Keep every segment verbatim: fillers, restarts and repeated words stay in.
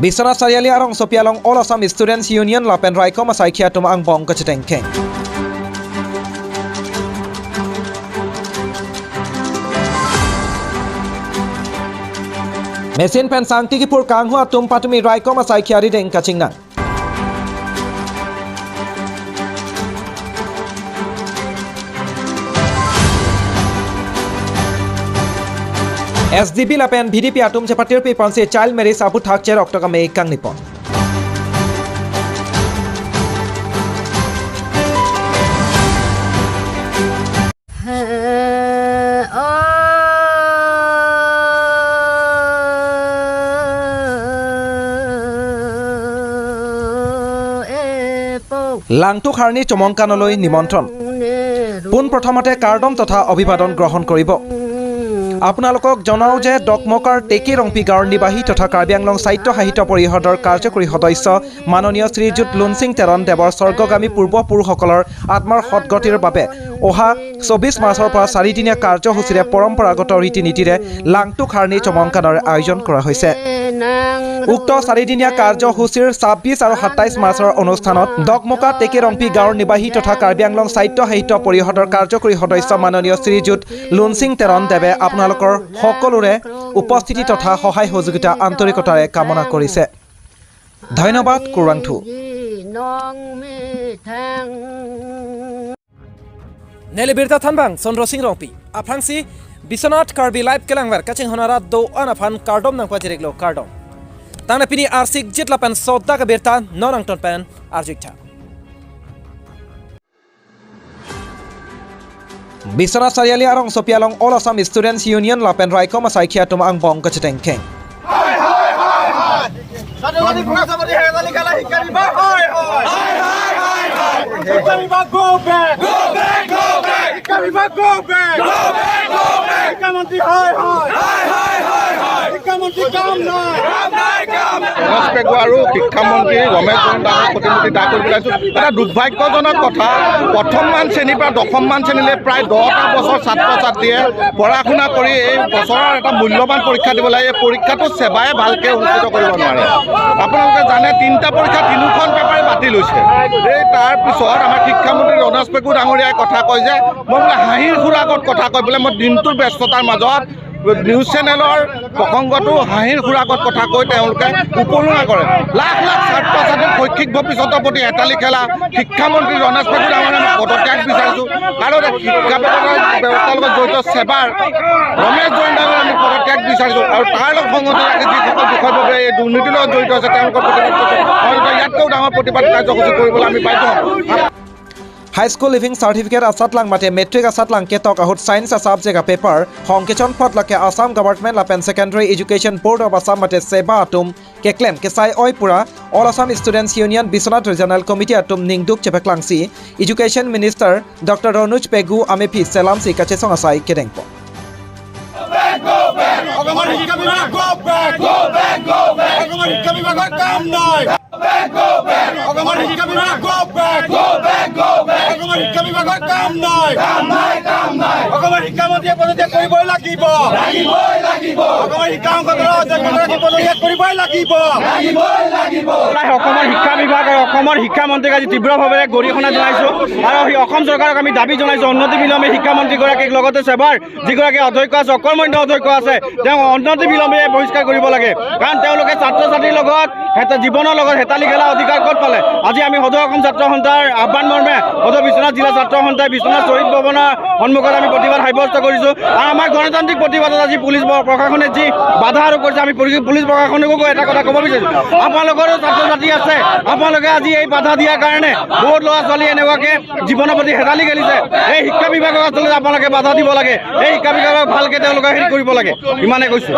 Biswanath Chariali arongsopi along All Assam Students Union lapen raikom asaikhei atum angbong kachetengkeng. Machine pen sangti kiphur kanghu atum patumi raikom asaikhei arideng kachingnang. S D B lapen V D P atum chepatirpi ponsi child marriage aputhak cherok tokame kangnipon. Langtuk Harni Chomongkanoloi nimontron. পোন প্ৰথমতে কাৰ্ডম তথা অভিবাদন গ্ৰহণ কৰিব। আপোনালোকক জনাওঁ যে ডকমকাৰ টেকে ৰংপি গাঁৱৰ নিবাসী তথা কাৰ্বি আংলং সাহিত্য সাহিত্য পৰিষদৰ কাৰ্যকৰী সদস্য মাননীয় শ্ৰীযুত লুনচিং তেৰণ দেৱৰ স্বৰ্গগামী পূৰ্বপুৰুষসকলৰ আত্মাৰ সদগতিৰ বাবে অহা চৌবিশ মাৰ্চৰ পৰা চাৰিদিনীয়া কাৰ্যসূচীৰে পৰম্পৰাগত ৰীতি নীতিৰে লাংটুক হাৰ্ণি চমংকানৰ আয়োজন কৰা হৈছে। উক্ত চাৰিদিনীয়া কাৰ্যসূচীৰ ছাব্বিশ আৰু সাতাইশ মাৰ্চৰ অনুষ্ঠানত ডকমকা টেকে ৰংপি গাঁৱৰ নিবাসী তথা কাৰ্বি আংলং সাহিত্য সাহিত্য পৰিষদৰ কাৰ্যকৰী সদস্য মাননীয় শ্ৰীযুত লুনচিং তেৰণ দেৱে আপোনালোকৰ সকলোৰে উপস্থিতি তথা সহায় সহযোগিতা আন্তৰিকতাৰে কামনা কৰিছে। ধন্যবাদ, kurvangthu. Neli birta thanbang Sondro Sing Rongpi. Aphrangsi Biswanath Karbi Live kelangver kachinghon arat do-an aphan kardom nangpajirik lo, kardom. Tangte pini arsik jit lapen sodak abirta non angton pen arjuik tha. Biswanath Chariali arongsopi along All Assam Students Union lapen raikom asaikhei atum angbong kachetengkeng. Go back, go back. Go back, go back. শিক্ষামন্ত্ৰী হয়, হয়। শিক্ষামন্ত্ৰী কাম নাই। ৰমেশ পেগু আৰু শিক্ষামন্ত্ৰী ৰমেশ জৈন ডাঙৰ প্ৰতিমূৰ্তি দাহ কৰি পেলাইছো। এটা দুৰ্ভাগ্যজনক কথা, প্ৰথমমান শ্ৰেণীৰ পৰা দশমমান শ্ৰেণীলৈ প্ৰায় দহটা বছৰ ছাত্ৰ ছাত্ৰীয়ে পঢ়া শুনা কৰি এই বছৰৰ এটা মূল্যৱান পৰীক্ষা দিব লাগে। এই পৰীক্ষাটো ছেবাই ভালকে অনুষ্ঠিত কৰিব নোৱাৰে। আপোনালোকে জানে, তিনিটা পৰীক্ষা তিনিখন পেপাৰে বাতিল হৈছে। এই তাৰ পিছত আমাৰ শিক্ষামন্ত্ৰী ৰমেশ পেগু ডাঙৰীয়াই কথা কয় যে মই বোলে হাঁহিৰ সুৰাগত কথা কয় বোলে, মই দিনটোৰ ব্যস্ততাৰ মাজত নিউজ চেনেলৰ প্ৰসংগটো হাঁহিৰ সুৰাগত কথা কৈ তেওঁলোকে উপলুঙা কৰে। লাখ লাখ ছাত্ৰ ছাত্ৰীৰ শৈক্ষিক ভৱিষ্যতৰ প্ৰতি হেতালি খেলা শিক্ষামন্ত্ৰী ৰমেশ পেগু ডাঙৰীয়া আমি পদত্যাগ বিচাৰিছো। আৰু এটা শিক্ষা ব্যৱস্থাৰ লগত জড়িত ছেবাৰ ৰমেশ জৈন ডাঙৰীয়া আমি পদত্যাগ বিচাৰিছো। আৰু তাৰ লগত সংগতি ৰাখি যিসকল বিষয়ৰ বাবে এই দুৰ্নীতিৰ লগত জড়িত আছে তেওঁলোকৰ প্ৰতিবাদ কৰিছো। আৰু ইয়াতকৈও ডাঙৰ প্ৰতিবাদ কাৰ্যসূচী কৰিবলৈ আমি বাধ্য হ'ম। হাইস্কুল লিভিং চাৰ্টিফিকেট আছাত lang mate মেট্ৰিক আছাত lang ketok ahut science a subject a paper hongkechon apot lake Assam Government lapen Secondary Education Board of Assam mate SEBA atum keklem kesai oi pura All Assam Students Union Biswanath Regional Committee atum ningduk chepaklangsi Education Minister doctor Ranoj Pegu আমেফি চেলামচি kachesong asai kedengpon. অসমৰ শিক্ষা বিভাগ, go back! Go back, go back! অসমৰ শিক্ষা বিভাগৰ কাম নাই। Go back, go back! অসমৰ শিক্ষা বিভাগ, go back! Go back, go back! অসমৰ শিক্ষা বিভাগৰ কাম নাই। কাম নাই, কাম নাই। অসমৰ শিক্ষামন্ত্ৰীয়ে পদত্যাগ কৰিবই লাগিব। লাগিবই লাগিব। অসমৰ শিক্ষা সংসদৰ অধ্যক্ষগৰাকী পদত্যাগ কৰিবই লাগিব। লাগিবই লাগিব। অসমৰ শিক্ষা বিভাগ আৰু অসমৰ শিক্ষামন্ত্ৰীক আজি তীব্ৰভাৱে গৰিহণা জনাইছো আৰু সেই অসম চৰকাৰক আমি দাবী জনাইছো, অনতিবিলম্বে শিক্ষামন্ত্ৰীগৰাকীক লগতে ছেবাৰ যিগৰাকী অধ্যক্ষ আছে, অকৰ্মণ্য অধ্যক্ষ আছে, তেওঁ অনতিবিলম্বে বহিষ্কাৰ কৰিব লাগে। কাৰণ তেওঁলোকে ছাত্ৰ ছাত্ৰীৰ লগত হেতা-, জীৱনৰ লগত হেতালি খেলা অধিকাৰ ক'ত পালে? আজি আমি সদৌ অসম ছাত্ৰ সন্থাৰ আহ্বান মৰ্মে সদৌ বিশ্বনাথ জিলা ছাত্ৰ সন্থাই বিশ্বনাথ শ্বহীদ ভৱনৰ সন্মুখত আমি প্ৰতিবাদ সাব্যস্ত কৰিছো। আৰু আমাৰ গণতান্ত্ৰিক প্ৰতিবাদত আজি পুলিচ ব-, প্ৰশাসনে যি বাধা আৰোপ কৰিছে, আমি পুলি-, পুলিচ প্ৰশাসনকো এটা কথা ক'ব বিচাৰিছো, আপোনালোকৰো ছাত্ৰ ছাত্ৰী আছে, আপোনালোকে আজি এই বাধা দিয়াৰ কাৰণে বহুত ল'ৰা ছোৱালী এনেকুৱাকে জীৱনৰ প্ৰতি হেতালি খেলিছে। এই শিক্ষা বিভাগক আচলতে আপোনালোকে বাধা দিব লাগে, এই শিক্ষা বিভাগক ভালকে তেওঁলোকে হেৰি কৰিব লাগে, ইমানে কৈছো।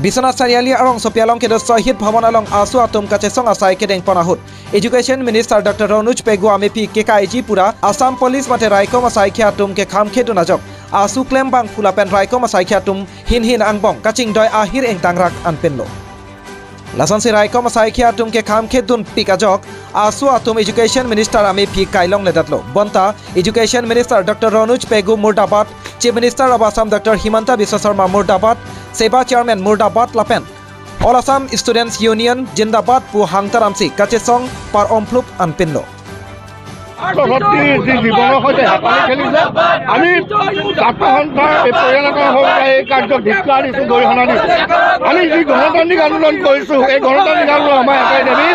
Biswanath Chariali arongsopi along kedo Shahid Bhavan along ASU atum kachesong asai kedengpon ahut Education Minister doctor Ranoj Pegu আমেফি kekaiji pura Assam Police mate raikom asaikhei atum kekhamkhedun ajok ASU klembangphu lapen raikom asaikhei atum hinhin angbong kachingdoi ahir ingtangrak anpinlo. Lasonsi raikom asaikhei atum kekhamkhedunpik ajok ASU atum Education Minister amephik kailongledetlo. Bonta Education Minister doctor Ranoj Pegu মুৰ্দাবাদ, Chief Minister of Assam doctor Himanta Biswa Sarma মুৰ্দাবাদ, ছেবা Chairman মুৰ্দাবাদ lapen All Assam Students Union Jindabad pu hangtaramsi kachesong par-omplup anpinlo. ছাত্ৰ ছাত্ৰীৰ যি জীৱনৰ সৈতে হেতালি খেলিছে, আমি ছাত্ৰ সন্থাৰ এই পৰিয়াল এটাৰ সৈতে এই কাৰ্যক ধিক্কাৰ দিছো, গৰিহণা দিছো। আমি যি গণতান্ত্ৰিক আন্দোলন কৰিছো, এই গণতান্ত্ৰিক আন্দোলন আমাৰ এটাই দাবী,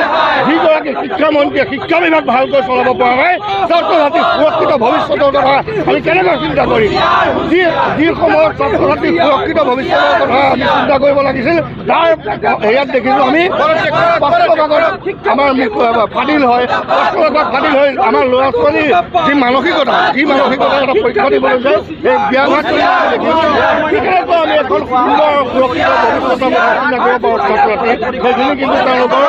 যিগৰাকী শিক্ষামন্ত্ৰীয়ে শিক্ষা বিভাগ ভালকৈ চলাব পৰা নাই, ছাত্ৰ ছাত্ৰী সুৰক্ষিত ভৱিষ্যতৰ কথা আমি কেনেকৈ চিন্তা কৰিম? যি, যি সময়ত ছাত্ৰ ছাত্ৰী সুৰক্ষিত ভৱিষ্যতৰ কথা আমি চিন্তা কৰিব লাগিছিল, তাৰ হেৰিয়াত দেখিছো আমি পক্ষপাতত আমাৰ মুখ ফাদিল হয়, পক্ষপাতত ফাদিল হৈ আমাৰ ল'ৰা ছোৱালীৰ যি মানসিকতা, যি মানসিকতা এটা পৰীক্ষা দিবলৈ যায়, এই ব্যাঘাত দেখিছো। কেনেকৈ আমি এখন সুন্দৰ সুৰক্ষিত ভৱিষ্যতৰ কথা চিন্তা কৰিব পাৰোঁ ছাত্ৰ ছাত্ৰী, সেইখিনি কিন্তু তেওঁলোকৰ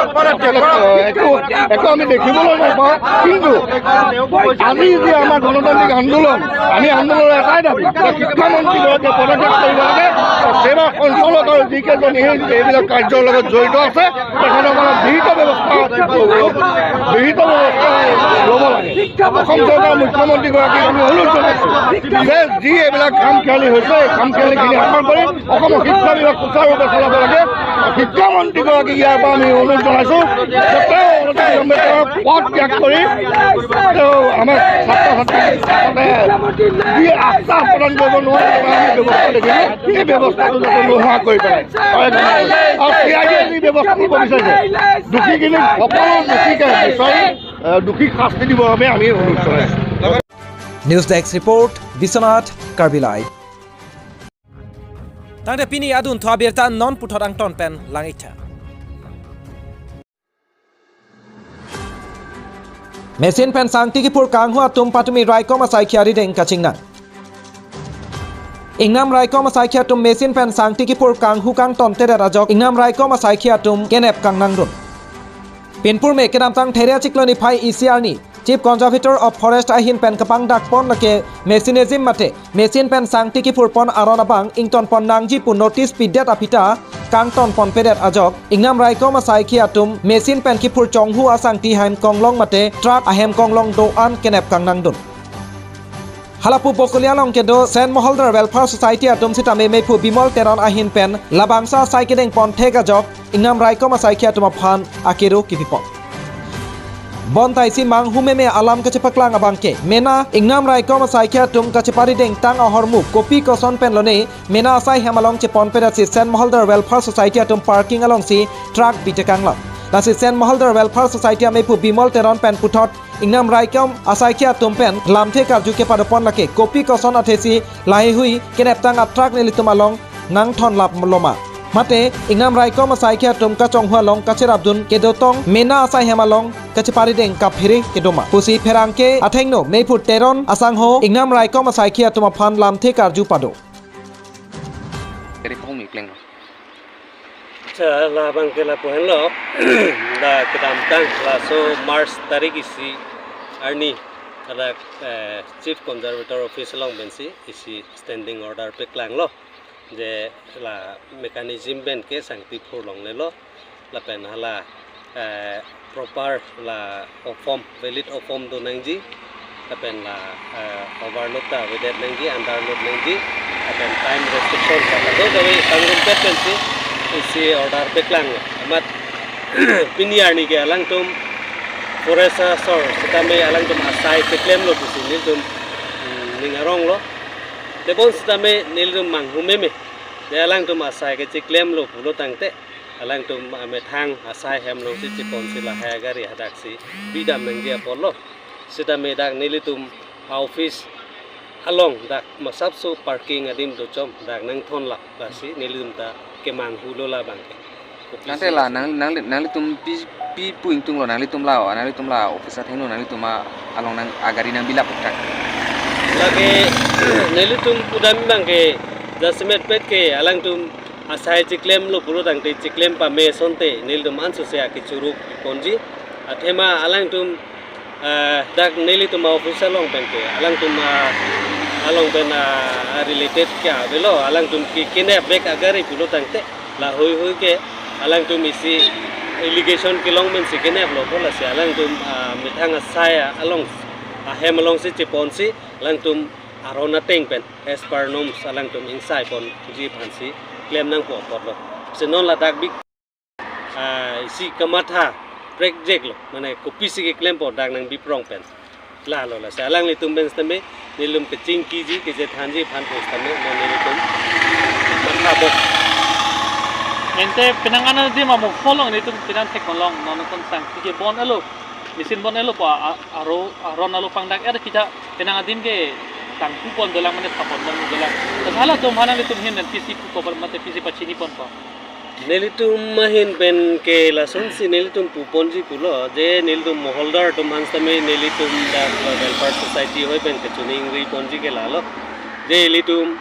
একো, একো আমি দেখিবলৈ নাপাওঁ। কিন্তু আজি যি আমাৰ গণতান্ত্ৰিক আন্দোলন, আমি আন্দোলনৰ এটাই দাবী যে শিক্ষামন্ত্ৰীগৰাকীয়ে পদত্যাগ কৰিব লাগে। ছেবা সঞ্চালকৰ যিকেইজন এই, এইবিলাক কাৰ্যৰ লগত জড়িত আছে, তেখেতসকলক বিহিত ব্যৱস্থা, বিহিত ব্যৱস্থা ল'ব লাগে। অসম চৰকাৰৰ মুখ্যমন্ত্ৰীগৰাকীক আমি অনুৰোধ জনাইছো যে যি এইবিলাক কাম খেলি হৈছে, এই কাম খেলিখিনি আঁতৰ কৰি অসমৰ শিক্ষা বিভাগ সুচাৰুৰূপে চলাব লাগে। শিক্ষামন্ত্ৰীগৰাকীক ইয়াৰ পৰা আমি অনুৰোধ জনাইছো যে তেওঁ অনতিবিলম্বে তেওঁৰ পদ ত্যাগ কৰি তেওঁ আমাৰ ছাত্ৰ ছাত্ৰীক আচলতে যি আস্থা প্ৰদান কৰিব নোৱাৰে, আমি ব্যৱস্থা দেখিছো, এই ব্যৱস্থাটো যাতে নোহোৱা কৰি পেলাই। আৰু চি আই ডিয়ে যি ব্যৱস্থা ল'ব বিচাৰিছে, দোষীখিনি সকলো দোষীকে বিচাৰি, আহ, দোষীক শাস্তি দিবৰ বাবে আমি অনুৰোধ জনাইছো। News Desk Report, Biswanath, Karbi Live. Tangte pini adunthu abirta non puthot angton pen lang-iktha. Machine pen sangti kiphur kanghu atum patumi raikom asaikhi arideng kachingnang. Ingnam raikom asaikhi atum machine pen sangti kiphur kanghu kangtontedet ajok ingnam raikom asaikhi atum kenep kangnangdun. Pinpurme kedamtang There achiklo niphai isi arni Chief Conservator of Forest ahin pen kapangdakpon lake Machinism mate machine pen sangti kiphurpon aron abang ingtonpon nangji pu notice pidet aphi ta kangtonponpedet ajok ingnam raikom asaikhi atum machine pen kiphur chonghu asangti hem konglong mate truck ahem konglong do-an kenep kangnangdun. Halapu Bokolia along kedo Saint Moholdar Welfare Society atum sitame mephu Bimol Teron ahin pen labangso asai kedengponthek ajok ingnam raikom asaikhi atum aphan akero kipipon. Bonta isi manghumeme alam kachepaklang abangke mena ingnam raikom asaikhi atum kacheparidengtang ahormu kopi koson pen lone mena asai hem along cheponpedetsi Saint Moholdar Welfare Society atum parking alongsi truck bitekanglo. Lasi Saint Moholdar Welfare Society amephu Bimol Teron pen puthot ingnam raikom asaikhi atum pen lamthe karju kepadopon lake kopi koson athesi laheihui keneptang atruck nelitum along nangthonlap loma. Mate ingnam raikom asaikhi atum kachonghu along kacherapdun kedotong mena asai hem along kacheparideng kaphere kedoma pusi pherangke athengno mephu Teron asangho ingnam raikom asaikhi atum aphan lamthe karju pado. Acha, labangke lapu henlo. Da kedamtang laso March tarik isi arni, ada, eh, Chief Conservator Office along pensi isi standing order paklanglo. Je la mechanism pen ke sangti phurlonglelo. Lapen hala, eh, proper la ofform, valid ofform do nangji. Lapen la, eh, overload ta avedet nangji, underload nangji. Lapen time restriction ta do kave pangrumpet pensi isi order paklanglo. Amat pini arni ke alangtum forest asor sitame alangtum asai keklemlo pusi nelitum, mm, ning aronglo. Tebon sitame nelitum manghumeme. De alangtum asai kecheklemlo pulo tangte alangtum amethang asai hem alongsi cheponsi lahai agari hadaksi bidam nangji apotlo. Sitame dak nelitum a-office along dak masapso parking adim dochom dak nangthonlap lasi nelitum ta kemanghulo labangke. Tangte la nang, nang, nanglitum pi, pi pu ingtunglo nanglitum la, nanglitum la office athengno nanglitum a, along nang agari nangbilap uktak. Lake nelitum pudam abangke jasemet pet ke alangtum asai cheklemlo pulo tangte cheklem pame asonte nelitum ansose akechoruk ponji. Athema alangtum, eh, dak nelitum a-office along penke alangtum, ah, along pen, ah, related ke avelo alangtum ke kenep bek agari pulo tangte lahuihui ke alangtum isi allegation kelong pensi keneplo pu lasi alangtum, ah, methang asai along ahem alongsi cheponsi alangtum aron ateng pen as per norms alangtum ingsai ponji aphansi klem nangpo apotlo. Si non ladak bik ah, isi kamatha prekjek lo, mane kopisi keklem po dak nangbiprong pen. Lalo lasi alanglitum pen sitame nelitum kechingkiji kechethanji aphan pu sitame non nelitum matha bom. Ante penang an adim amo pholong nelitum penang thek long non kon sangti kebon-etlo, machine bon-etlo pu a-, aro aron alo pangdak-et kita penang adim ke tangku pon dolang mane thapon pon dolang. Hala atum aphan nelitum ahin pen pisi pu ko mate pisi pachini pon po. Nelitum ahin pen ke lasonsi nelitum puponji pulo, je nelitum moholdar atum aphan sitame nelitum dak Welfare Society ahoi pen kachiningri ponji ke lalo. Je ilitum,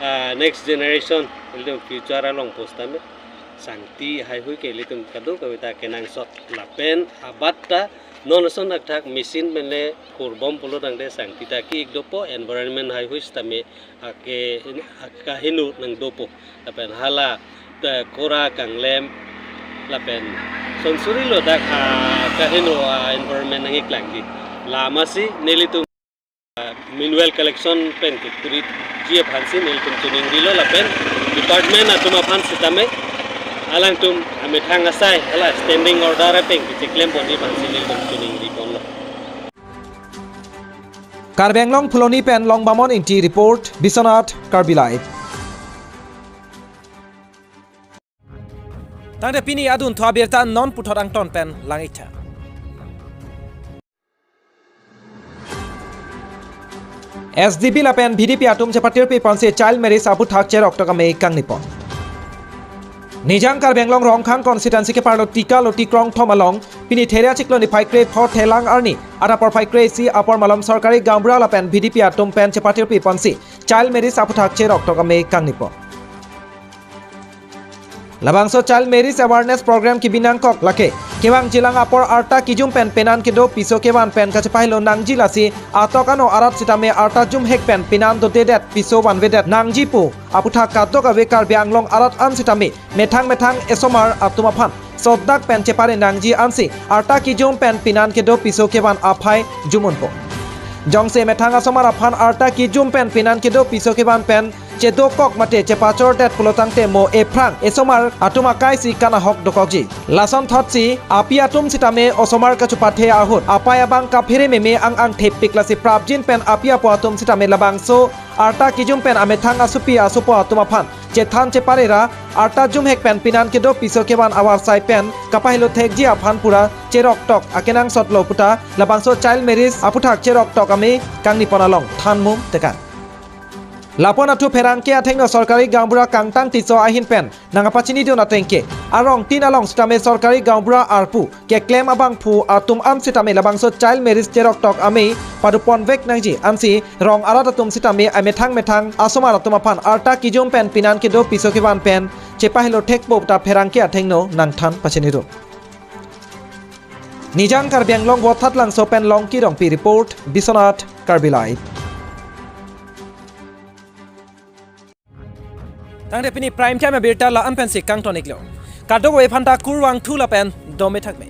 ah, next generation, ilitum future along pu sitame sangti haihui ke ilitum kadokave ta kenangsot lapen abat ta non ason akthak machine pen le kurbom pulo tangte sangti ta ki-ik dopo, environment haihui sitame ake, akaheno nangdopo. Lapen hala ta kora kanglem lapen sonsuri lo dak akaheno a-environment nang-iklangji. Lamasi nelitum, ah, manual collection pen kekuriji aphansi nelitum chiningrilo lapen department atum aphan sitame alangtum amethang asai hala standing order pen kecheklem ponji aphansi nelitum chiningri ponlo. Karbi Anglong Phuloni pen Longbamon Ingti report, Biswanath Karbi Live. Tangte pini adunthu abirta non puthot angton pen lang-iktha. S D B lapen V D P atum chepatirpi ponsi child marriage aputhak cheroktok amei kangni pon. Nijang Karbi Anglong Rongkhang constituency keparlo Tikaloti Krongthom along pini There achiklo niphai krepho Thelang arni adap porphai kre-isi apor malom sorkari gaonbura lapen V D P atum pen chepatirpi ponsi child marriage aputhak cheroktok amei kangni pon. Labangso child marriage awareness program kebi nangkok lake kevang jilang apor arta kijum pen penan kedo piso kevan pen kachepahelo nangji, lasi atok ano arat sitame arta jumhek pen penan dodedet piso vanvedet nangji pu aputhak kadokave Karbi Anglong arat an sitame methang methang esomar atum aphan sotdak pen chepare nangji ansi arta kijum pen penan kedo piso kevan aphai jumunpo. Jongsi methang asomar aphan arta kijum pen penan kedo piso kevan pen chedokok mate chepachordet pulo tangte mo ephrang esomar atum akai si kanahok dokokji. Lason thotsi api atum sitame osomar kachepathe ahut apai abang kaphere meme ang angthepik, lasi prapjin pen api apo atum sitame labangso arta kijum pen amethang asopi asopo atum aphan chethan chepare ra arta jumhek pen penan kedo piso kevan avarsai pen kapahelo thekji aphan pura cheroktok akenangsot lo puta labangso child marriage aputhak cheroktok amei kangni pon along thanmum tekang. Lapu-an athu pherangke athengno sorkari gaonbura Kangtang Tisso ahin pen nangkapachinidun atengke arong tin along sitame sorkari gaonbura arpu keklem abangphu atum an sitame labangso child marriage cheroktok amei paduponvek nangji ansi rong arat atum sitame amethang methang asomar atum aphan arta kijum pen penan kedo piso kevan pen chepahelo thekpo ta pherangke athengno nangthan pachinidun. Nijang Karbi Anglong Vothatlangso pen Longki Rongpi report, Biswanath Karbi Live. Tangte pini prime time abirta la-an pensi kangton-iklo. Kadokave aphanta kurvangthu lapen dome thakme.